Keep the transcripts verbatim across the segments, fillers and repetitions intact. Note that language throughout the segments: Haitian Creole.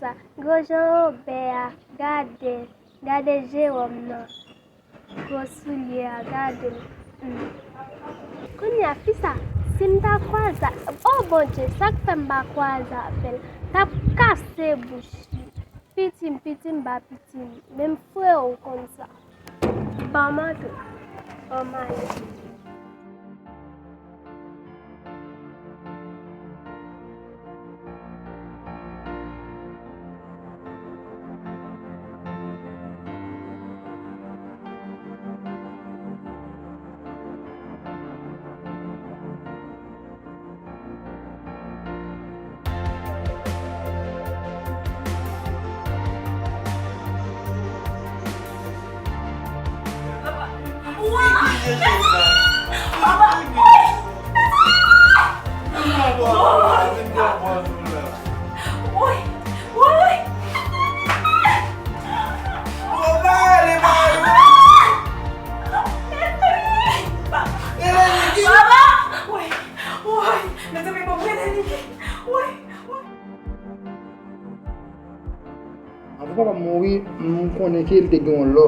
Sa, gwo jan Wobè a, gade, gade Jewòm nan. Gwo soulye a, gade l. Hmm. Kounye a, fi sa, si m ta kwaze a, o Bondye, sa k fè m pa kwaze avè l, t ap kase bouch li. Piti m, piti m, ba piti m. Menm frè w konn sa. Ban m antre. Ban m ale. Anvan papa m mouri, m konnen ke l te gen yon lò.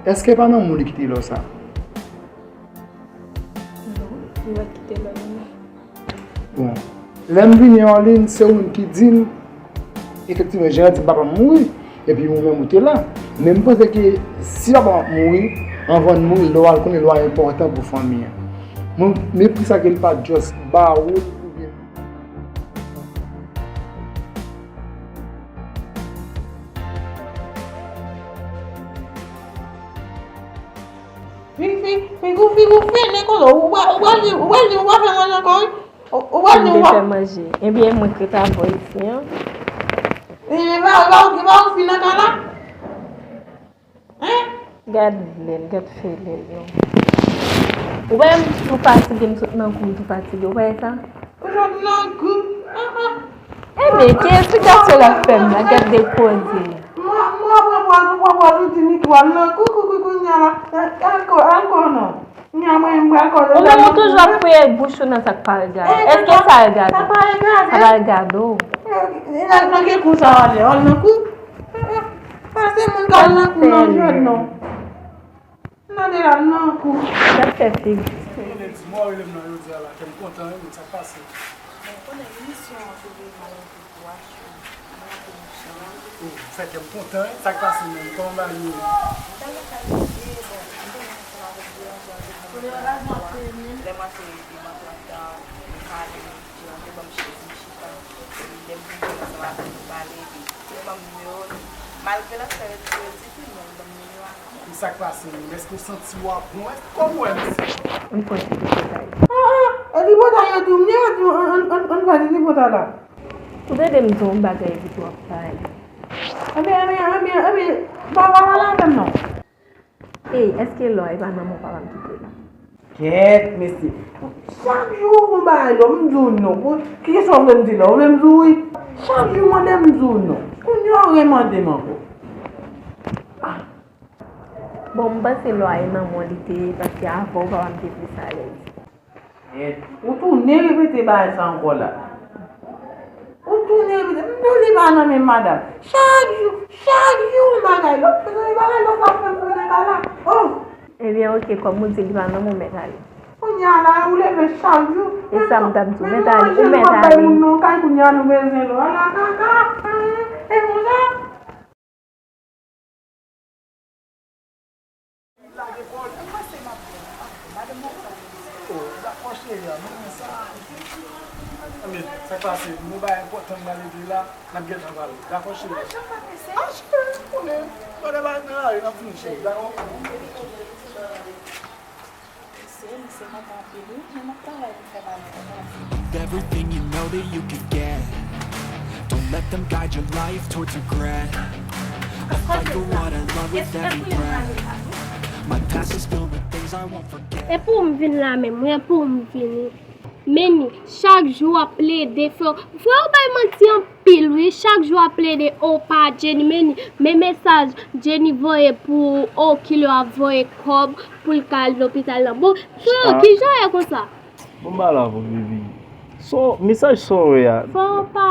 Èske pa nan mou li kite lò sa? Non, li pa t kite lò nan mou. Bon, lè m vini Orleans, se ou menm ki di m, efektivman, Jeran di m papa m mouri, epi ou menm ou te la. Men m panse ke si papa m ap mouri, anvan l mouri, lò a, l konnen lò a enpòtan pou fanmi an. Mwen, men poukisa ke l pa t just ba ou l oubyen Fi, fi, figi w, figi w fini konsa. Ou pral, ou pral di, ou pral di, ou pa fè manje ankò, wi. Ou, ou pral di, ou pa fè manje. Ebyen, mwen k ret avè w isi an. E, e pa, e pa ou, e pa ou ki nan kay la? Hein? Gad lèl, gad fè lèl, non. Ou pa wè m tou fatige, m sot nan kou, m tou fatige. Ou pa wè sa? Ou sot nan kou. Ah, ah. Ebyen, ki esplikasyon l ap fè m la? Gad de koze. Mwen, mwen pran pòz, ou pran pòz, ou di Niki w al nan kou, kou, kou, kounye a la. Al kò, al kò non. Kounye a mwen, mwen al kò. Ou menm ou toujou ap fouye bouch ou nan sa k pa regade. Èske sa regade? Sa pa regade. Sa pa regade w. E, e, al nan gen kou sa w ale, al nan kou. E, e, pa se moun k al nan kou nan jwèt non. Nan de la nan kou. Gad fè fig. Konnen di mò rele m nan jodi a la, kè m kontan, wi, men sa k pase? Bon, konnen emisyon an te vin mal anpil pou Wachou. Mwen anpil mechan. Oh, fè kè m kontan, wi. Sa k pase menm? Kòman bagay yo ye? M ta gen kalite, bon, m te gen ansanm avèk Deranjan, te ban m kalite. Lè m antre, te ban m antre anndan, nou pale, Deranjan ban m chèz, nou chita. Epi lè m vin ansanm avè l, nou pale, epi li ban m nimewo li. Malgre l ap fè redi, redi, pi non, li ban m nimewo a. Ki sa k pase menm? Èske w santi w ap bon? Èske, kòman w wè misye? M konn se ki bagay. Ah, ah, e tripotay yo tou, m gen yon, an, an, an, an pale tripotay la. Ou tande m di w yon bagay epi tou w ap pale. Ebyen, ebyen, ebyen, ebyen, pa, pa pale avè m non. Ey, èske lò a e pa nan men papa m kite la? Kèt, mesye. Chak jou ou fè yon bagay lò, m di w non. Ou, ki kesyon w vle m di lò? Ou vle m di w wi? Chak jou w mande m, m di w non. Kounye a w remande m ankò. Ah. Bon, m panse lò a e nan men w li te ye, paske avè w papa m te plis alèz. Kèt, ou tounen repete bagay sa ankò la. Ou tounen repete, m di w li pa nan men madanm. Chak jou, chak jou yon bagay lòt, mezanmi, bagay lòt ap fè m tounen kay la. Oh! Ebyen, oke, kòm ou di li pa nan men w, mèt ale. Kounye a la, ou leve chak jou. E sa m t ap di w, mèt ale, ou mèt ale. Moun nan kay kounye a nou bezwen lò. Ala kaka, e konsa. Lage kò l. Mwen panse m ap byen, m ap byen. Madanm mwen sa. Oh, dakò cheri a, mwen renmen sa. Anben, sa k pase? Nou bay enpòtan m pral regle la, n ap gentan pale. Dakò cheri a. Ah, cheri, ou konnen, lè w debarke nan lari, n ap vini cheri, dakò? Mesye, misye kontan anpil wi, men m ap travay pou m fè bagay yo. Everything you know that you could get. Don't let them guide your life towards regret. I'll fight for what I love with every breath. My past is filled with things I won't forget. E pou m vin la menm, wi, e pou m vini. Meni, chak jou w ap plede, frè, frè, ou bay manti anpil wi. Chak jou w ap plede, o pa Jenny, Meni, men mesaj Jenny voye pou ou, o kilè w ap voye kòb pou l ka al lopital lan. Bon, frè, kijan w ye konsa? Bon, m pa la pou baby. So, mesaj sa w wè a. Frè, ou pa,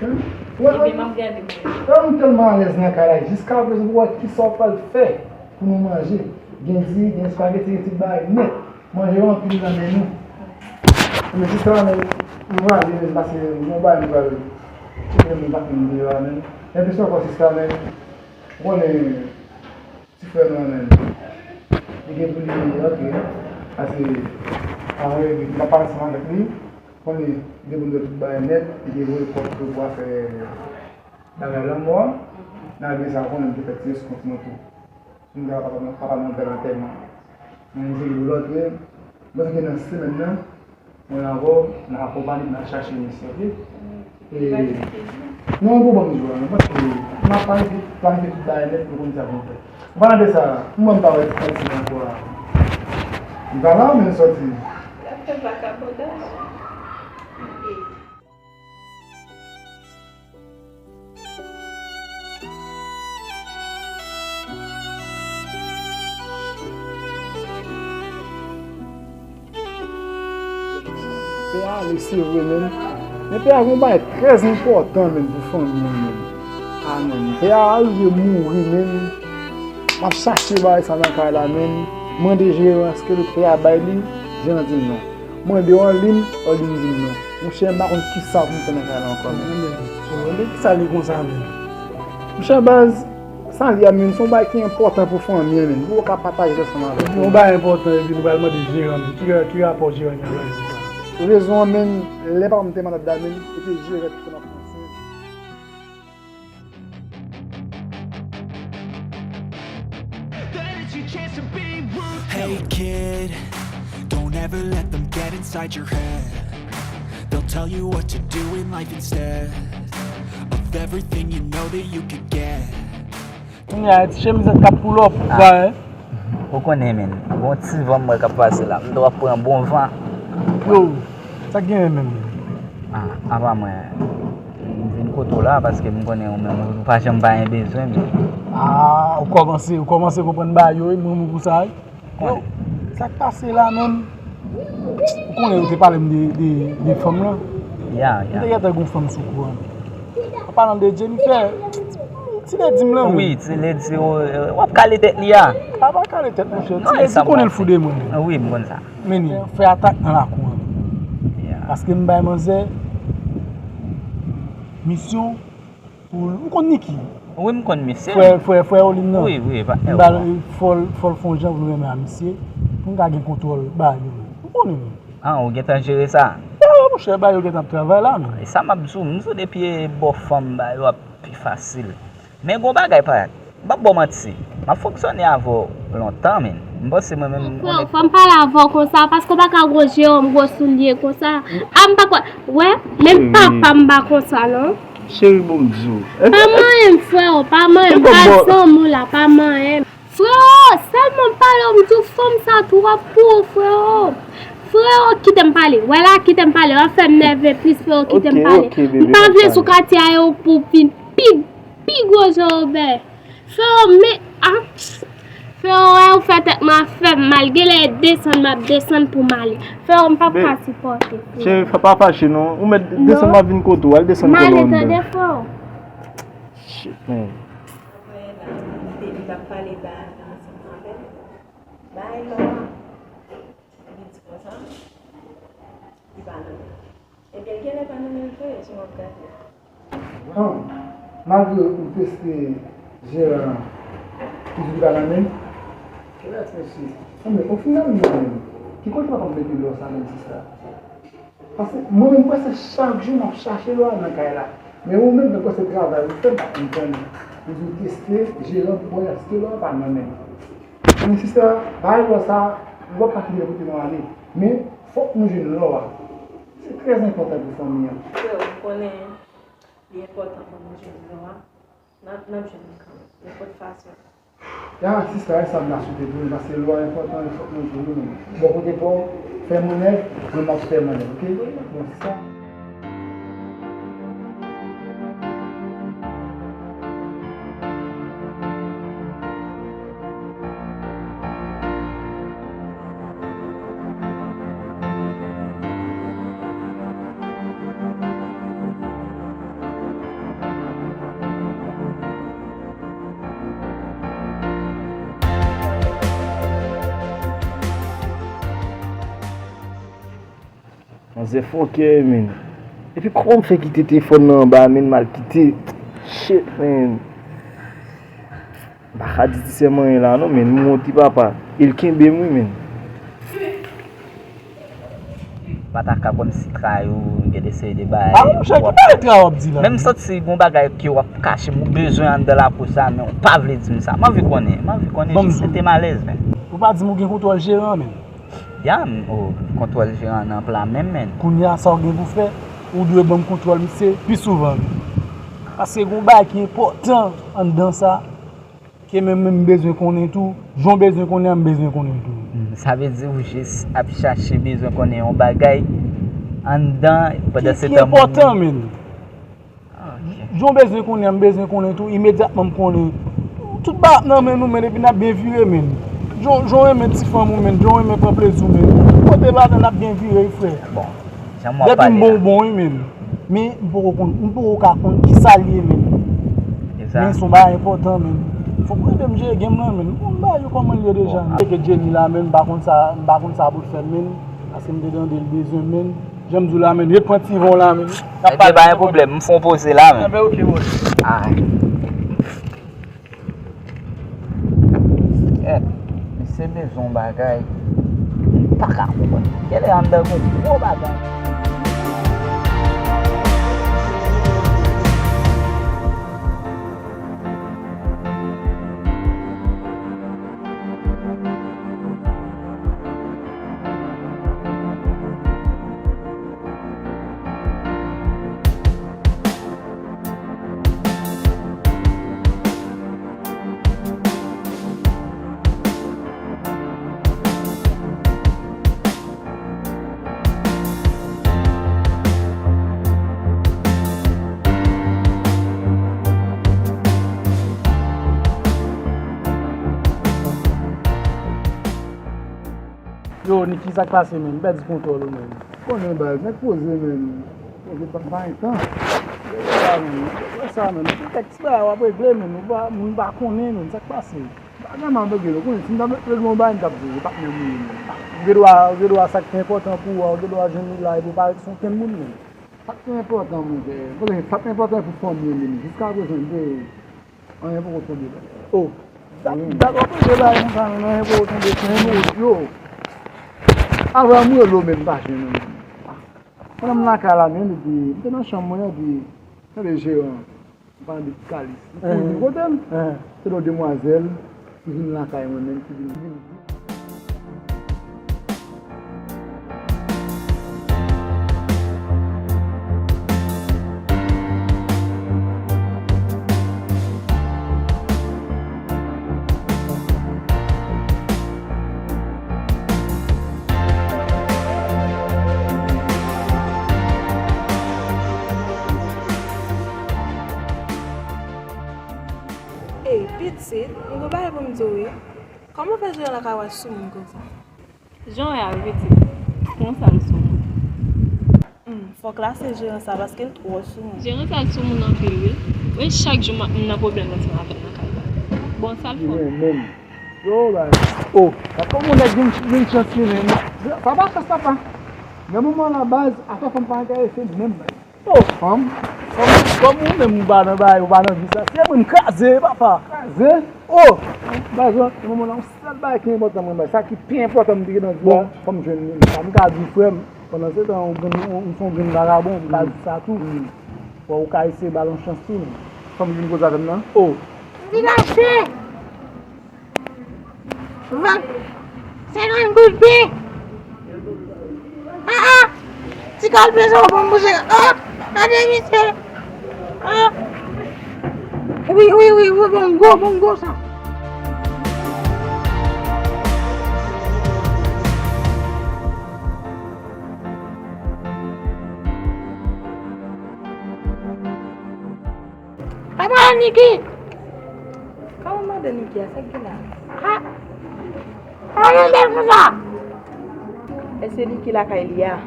Ebyen, m ap gade mwen. Wè, m tèlman alèz nan kay la. Jiska prezan, pou wè kisa w pral fè pou nou manje. Gen diri, gen espageti, gen tout bagay nèt. Manje yo anpil nan men nou. Men sista la, men, nou prale, men, pase, yon bagay nou prale. Tcheke men, pa fin deyò a, men. Enplisyon ankò, sista, men, ou konnen, ti frè nou an, men, li gen pou li antre, pase, avan yo vin, n ap pale ansanm avèk li, konnen, li gen pou nou fè tout bagay nèt, li gen voye kòb tou pou afè bagay lanmò a, malgre sa, ou konnen, m te fè ti eskont mwen tou. M gen papa, papa m ap fè lantèman. Mwen di l, lòt, wi. Mwen santi nan semèn nan, mwen avè w, n a akonpanye, n a chache mesye, oke? E, non, bon, bon, jwa, non, paske n a planifye, planifye tout bagay nèt, nou konn sa pou n fè. An palan de sa, m wè m pa wè ti Francine ankò a. Li pa la, men l sòti. L ap fè vakabondaj. Pè a ale, se vre, men. Men pè a gen yon bagay trè enpòtan, men, pou fanmi an, men. A, men, pè a rive mouri, men. M ap chache bagay sa nan kay la, men. Mande jeran èske pè a bay li, jeran di m non. Mande Orline, Orline di m non. Monchè, m pa konn kisa pou m fè nan kay la ankò, men. Mande, mande kisa li konsa, men. Monchè, baz, sa li a, men, se yon bagay ki enpòtan pou fanmi an, men. Pou yo ka pataje l ansanm avèk nou. Yon bagay enpòtan, epi nou pral mande jeran, men, ki, ki rapò jeran gen avèk sa? Rezon an, men, lè papa m te malad la, men, se te jeran ki konn ap panse. Hey kid, don't ever let them get inside your head. They'll tell you what to do in life instead of everything you know that you could get. Kounye a, ti chemizèt k ap pull up, ou pa wè? Ou konnen, men, gon ti van m wè k ap pase la. M dwe pran bon van. Yo, sa k genyen menm? Ah, apa mwen, m vin kote w la paske m konnen ou menm ou pa janm pa gen bezwen m. Ah, ou kòmanse, ou kòmanse konprann bagay yo, wi, mwen, mwen pou sa, wi. Yo, sa k pase la menm? Ou konnen ou te pale m de, de, de fanm lan? Ya, ya. M te gentan gon fanm sou kou an. An palan de Jennifer, ti ledi m lan menm. Wi, ti ledi, w ap kale tèt li a. A pa kale tèt, monchè. Ti ledi konnen l fou de mwen menm. Wi, m konn sa. Men fè atak nan lakou an. Paske m bay manzè misyon pou l. Ou konn Niki? Wi, m konn misye. Frè, frè, frè Olin nan. Wi, wi, pa. M ba l, fò l, fò l fè yon jan pou l renmen a misye. Pou m ka gen kontwòl bagay yo. Ou konnen menm. Ah, ou gentan jere sa? Wi, wi, monchè, bagay yo gentan ap travay la menm. E sa m ap di w, m di w depi e bò fanm bagay yo ap pi fasil. Men gon bagay pa, m p ap ba w manti, m ap fonksyone avè w lontan, men m panse mwen menm m konnen. Freo, fò m pale avè w konsa, paske w pa ka gwo jewòm, gwo soulye konsa. A m pa kwè, wè, menm papa m pa konsa non. Cheri, bon m di w. Pa manyen m, freo, pa manyen m, pa zanmi w la, pa manyen m. Freo, sèlman m pale w, m di w fanm sa twòp pou ou, freo. Freo, kite m pale. Wè la, kite m pale. W ap fè m nève plis, freo, kite m pale. M pa vle sou katye a yo pou vin pi pi gwo jan Obè. Freo, men, ah, freo, wè ou fè tèt mwen ap fè m mal. Genlè e desann m ap desann pou m ale. Freo, m p ap ka sipòte, freo. Cheri, pa fache non. Ou mèt desann m ap vin kote w. Al desann kò w anndan. M ale tande, freo. Shit, man. Wè la, m te di m t ap pale ba ansanm avè l. Bay lò a. Li di konsa, li pa nan men l. Ebyen, l genlè pa nan men l vre, jan w ap gade a. An, malgre ou teste jeran, li di li pa nan men. Kèt mesye. An, men, o final, menm, ki kote papa m mete lò sa menm, sista? Paske mwen menm, prèske chak jou, m ap chache lò a nan kay la. Men ou menm, men prèske travay ou fè, m pa konprann. Ou di w teste jeran pou wè èske lò a pa nan men. Men sista, bagay lò sa, ou p ap ka kite l pote nou ale. Men, fòk nou jwenn lò a. Se trè enpòtan pou fanmi an. Frè, ou konnen, li enpòtan pou nou jwenn lò a. N ap, n ap jwenn li kanmenm, nenpòt fason. Ya, sista, e sa m ta swete pou nou, paske lò a enpòtan, e fòk nou jwenn li. Bò kote pa w, fè mannèv, mwen m ap fè mannèv, oke? Bon, se sa. Manzè fòkè, men. Epi kòman m fè kite telefòn nan anba, men, m al kite? Shit, men. M pa ka di ti sè m anyen la, non, men. M wont wi, papa. E l kenbe m, wi, men. Pataka kòmsi trayi w, gen de seri de bagay. Ah, monchè, ki pale tra w ap di la? Men m santi gon bagay ke w ap kache m, ou bezwen anndan lakou sa, men w pa vle di m sa. M anvi konnen, m anvi konnen, jis mete m alèz, men. Ou pa di m ou gen kontwòl jeran, men. Ya, m, o, kontwòl jeran nan pla menm, men. Kounye a, sa w gen pou fè, ou dwe ban m kontwòl misye pi souvan, men. Paske gen yon bagay ki enpòtan anndan sa, ke menm, menm m bezwen konnen tou, jan w bezwen konnen an, m bezwen konnen tou. Hmm, sa vle di ou jis ap chache bezwen konnen yon bagay anndan, pandan se tan moun. Ki enpòtan, men. Ah, ok. Jan w bezwen konnen an, m bezwen konnen tou, imedyatman m konnen. Tout bagay ap nan men nou, men, epi n ap byen vire, men. Jan, jan w renmen ti fanm ou, men, jan w renmen pran plezi w, men. Kote bagay la, n ap byen vire, wi, frè. Bon, jan m wè w pale la. Depi m bon, w bon, wi, men. Men, m poko konn, m poko ka konn kisa l ye, men. Men, se yon bagay enpòtan, men. Fòk w ede m jere game lan, men. M konn bagay yo kòman l ye deja, men. Bon, tcheke Jenny la, men, m pa konn sa, m pa konn sa pou l fè, men. Paske m te tande l bezwen, men. Jan m di w la, men, ret pran ti van w la, men. Ebyen, pa gen pwoblèm, m fè yon poze la, men. Enben, ok, bòs. Ay. Kèt, misye bezwen yon bagay. M pa ka konprann. Genlè anndan gon gwo bagay. Yo, Niki, sa k pase, menn? M pèdi kontwòl ou, menn. Konnen baz, nèg poze, menn. Poze pa, pa gen tan. Gade sa, menn. Wè sa, menn. Gen kèk ti bagay w ap regle, menn. Ou pa, moun pa konnen, menn. Sa k pase? Bagay m ap regle, ou konnen, si m ta regle yon bagay, m t ap di w, ou t ap menm ri, menn. Ou gen dwa, ou gen dwa sa k pi enpòtan pou ou a, ou gen dwa jwenn li la, epi ou pa ret sou okenn moun, menn. Sa k pi enpòtan, monchè. Sa k pi enpòtan pou fanmi an, menn. Jiska prezan, m te Anyen poko tonbe la. Oh, dat, dat w ap rele bagay konsa, menn, anyen poko tonbe, se yon odyo. Avan m rele w menm, m pa jwenn ou menm. Ah, pandan m lakay la menm, epi m te nan chanm mwen, epi tande jeran, m pa tande ti kalis. M kouri vin kote m. Se yon demwazèl ki vin lakay mwen menm, ki vin, ki vin di. Ey, pitit, m gon bagay pou m di w, wi. Kòman w fè jeran lakay w a sou moun konsa? Jan w wè a wi pitit, kòman sa l sou moun? Hmm, fòk lase jeran sa paske l twò sou moun. Jeran sa l sou moun anpil wi. Wi, chak jou m ap, m nan pwoblèm ansanm avè l nan kay la. Bon, sa l fè w? Li renmen m. Yo, baz. Oh, gad kòman yon nèg vin, vin chans li menm. Sa pa chans papa. Nan moman la baz, afè fanm pa enterese m menm baz. Oh, fanm, fanm, Kòm ou menm ou pa nan bagay, ou pa nan vi sa, se mwen m kraze, papa. Kraze? Oh! Baz, nan moman la, yon sèl bagay ki enpòtan mwen bay. Sa ki pi enpòtan m te gen nan vi a, fò m jwenn li. Sa m ka di frè m, pandan se tan, ou grenn, ou, ou se yon grenn vagabon, m ka di sa tou. Fò ou ka eseye ba l yon chans tou, non. Fò m jwenn koze avè m nan? Oh! M vin achte! Vann senkant goud pi. Ah, ah. Ti kal bezwen w ban m bouje. Ah, gade misye. Ah. Wi, wi, wi, wi, bongo, bongo sa. Papa Niki! Kòman madan Niki a, sa k gen la? Ha! Kòman bèl konsa? Èske Niki lakay li a?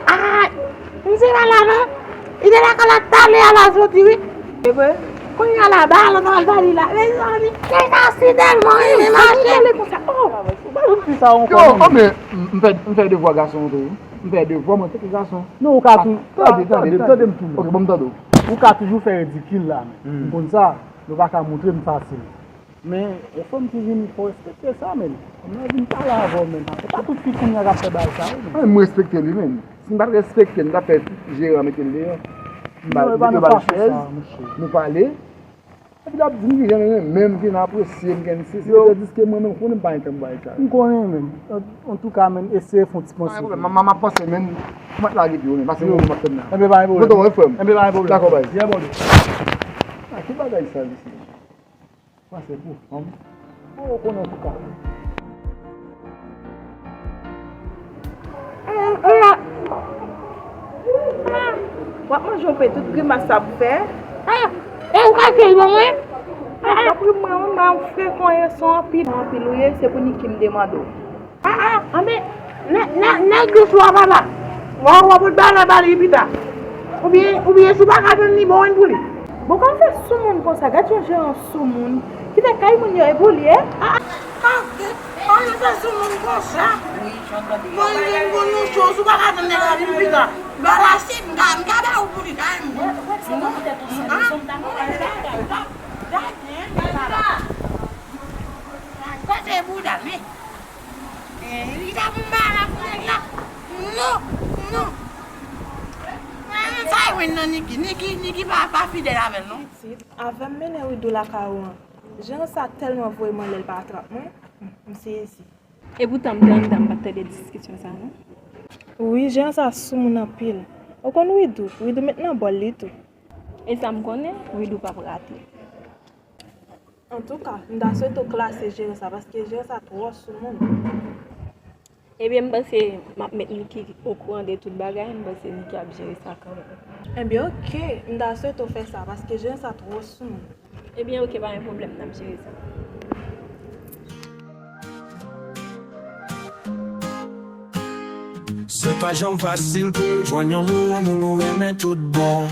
Ah! Misye pa la non. Li te lakay la talè a la soti wi. E vre? Kounye a la, ba lòt al pale la. Mezanmi, nèg sa si tèlman renmen mache. Pale konsa. Oh! Ou pa jwenn fi sa ankò. Yo, oh, men, m fè, m fè devwa gason an tou wi. M fè devwa mwen tanke gason. Non, ou ka tou. Tande, tande, tande, tande m tou. Ok, bon, m tande w. Ou ka toujou fè ridikil la, men. M konn sa, nou pa ka montre m fasil. Men, yon fanm ki vini, fò w respekte sa, men. Fanm nan vin pale avè w, men. E pa tout fi kounye a k ap fè bagay sa, wi, men. Mwen, m respekte li, men. Si m pa t respekte l, m t ap fè jeran mete l deyò. M ba l, mete ba l chèz, nou pale. Epi l ap di m ki jan l renmen m, ki l apresye m, ki l si, se tandiske mwen menm, konnen m pa gen kè m bay kay. M konnen, men. An, antouka, men, eseye fè yon ti panse. Pa gen pwoblèm, m, m, m ap panse, men. M ap lage pye w, men. Pase yon m ap fè m nan. Enben, pa gen pwoblèm. Mwen tonbe frè m. Enben, pa gen pwoblèm. Dakò, bay. Yeah, bòdè. A, ki bagay sa, mesye? Sa se pou fanm. Bon, ou konnen tou ka. W ap manje yon pe tout grimas sa ap fè. E ou ka fè l ban mwen? Tanpri mwen, mwen, mwen, frekan e son anpil, anpil ou ye, se pou Niki m te mande w. Ah, ah, anben, nèg, nèg, nèg dous ou a papa. W a, w a pot bagay la ba li pita. Oubyen, oubyen si w pa ka jwenn li, bon, pou li. Bon, kòman fè soumoun konsa? Gad yon jeran soumoun. Ki fè kay moun yo e pou li, e? Ah, ah, kòman fè soumoun konsa? Bon, li vin pou nou cho, si w pa ka jwenn nèg la vin pita. Ba la si, m ka, m ka ba ou pou li, kay moun. Gade, gade, gade. Kote bouda, men. Eh, li ta pou m ba la pou nèg la. Non, non. Eh, sa e win nan Niki. Niki, Niki pa, pa fidèl avè l, non. Pitit, avè m mennen Widou lakay ou an. Jeran sa tèlman voye m anlè l pa trap mwen. M sezi. E poutan m te anndan, m pa t tande diskisyon sa, non. Wi, jeran sa soumoun anpil. Ou konn Widou, Widou met nan bòl li tou. E sa m konnen, Widou p ap rate. Antouka, m ta swete w klase jeran sa, paske jeran sa twò soumoun. Ebyen, m panse m ap met Niki okouran de tout bagay, m panse Niki ap jere sa kanmenm. Ebyen, oke, m ta swete w fè sa, paske jeran sa twò soumoun. Ebyen, oke, pa gen pwoblèm, n ap jere sa. Se pa janm fasil pou w jwenn yon moun ou renmen tout bon.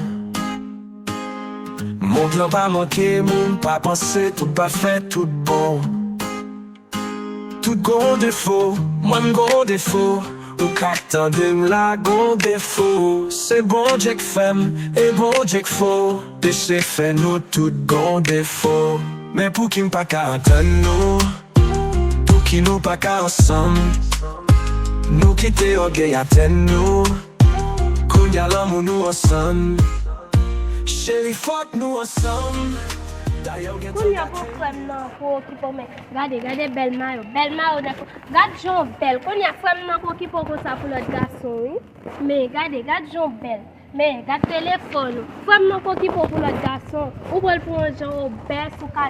Mond lan pa manke moun, pa panse tout pafè, tout bon. Tout gon defo, mwen m gon defo. Ou ka tande m la gon defo. Se Bondye k fè m, e Bondye k fè w. Peche fè nou tout gon defo. Men pouki m pa ka antann nou? Pouki nou pa ka ansanm? Nou kite ògèy atèn nou. Kounye a lanmou nou ansanm. Cheri, fòk nou ansanm. Dayè w gen tan. Kounye a pou frè m nan pou okipe w, men gade, gade bèl mayo, bèl mayo nèg. Gad jan w bèl. Kounye a frè m nan pou okipe w konsa pou lòt gason, wi. Men gade, gad jan w bèl. Men, gad telefòn ou. Frè m nan pou okipe w pou lòt gason. Ou pran l pou yon jan obès ou ka.